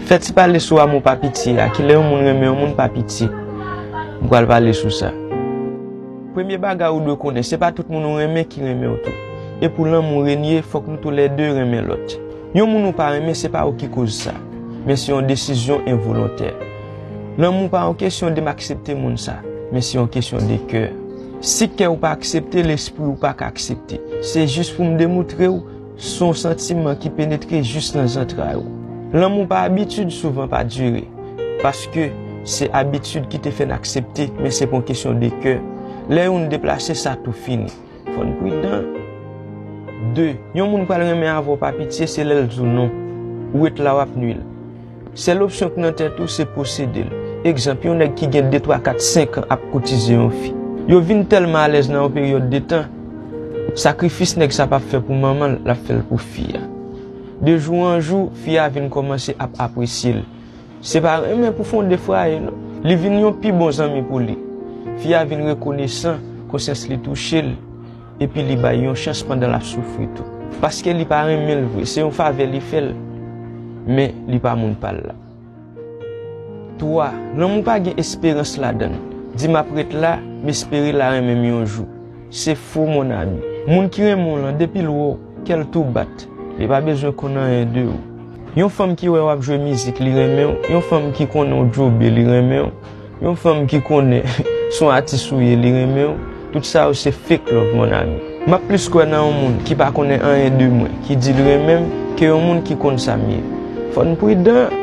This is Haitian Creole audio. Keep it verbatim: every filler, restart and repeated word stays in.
Fè ti pale sou amou pa pitye a. Kilè yon moun renmen yon moun pa pitye? M pral pale sou sa. Premye bagay ou dwe konnen, se pa tout moun ou renmen ki renmen w tou. E pou lanmou renye, fòk nou toulède renmen lòt. Yon moun ou pa renmen, se pa ou ki koz sa, men se yon desizyon envolontè. Lanmou pa yon kesyon de m aksepte moun sa, men se yon kesyon de kè. Si kè w pa aksepte, lespri w pa ka aksepte. Se jis pou m demoutre w, se yon santiman ki penetre jis nan zantray ou. Lanmou pa abitid, souvan pa dire, paske se abitid ki te fè n aksepte, men se pa yon kesyon de kè. Lè youn deplase, sa tou fini. Fò n pridan. De, yon moun pral renmen avè w pa pitye, se lè l di w non. Ou ret la, w ap nui l. Sèl opsyon k nan tèt ou, se posede l. Egzanp, yon nèg ki gen de, twa, kat, senk an ap koutize yon fi. Yo vin tèlman alèz nan yon peryòd de tan, sakrifis nèg sa p ap fè pou manman l, l ap fè l pou fi a. De jou an jou, fi a vin kòmanse ap apresye l. Se pa renmen pou fonde fwaye, non. Li vin yon pi bon zanmi pou li. Fi a vin rekonesan, konsyans li touche l, epi li bay yon chans pandan l ap soufri tou. Paske li pa renmen l vre, se yon favè li fè l, men li pa moun pa l la. Twa, lanmou pa gen esperans ladan l. Di m ap ret la, m espere l a renmen m yon jou. Se fo, mon ami. Moun ki renmen w lan, depi l wè w, kè l tou bat. Li pa bezwen konn anyen de ou. Yon fanm ki wè w ap jwe mizik, li renmen w. Yon fanm ki konnen w djobe, li renmen w. Yon fanm ki konnen se yon atis ou ye, li renmen w. Tout sa yo se fake love, mon ami. M ap plis kwè nan yon moun ki pa konnen anyen de mwen, ki di l renmen m, ke yon moun ki konn sa m ye. Fò n pridan.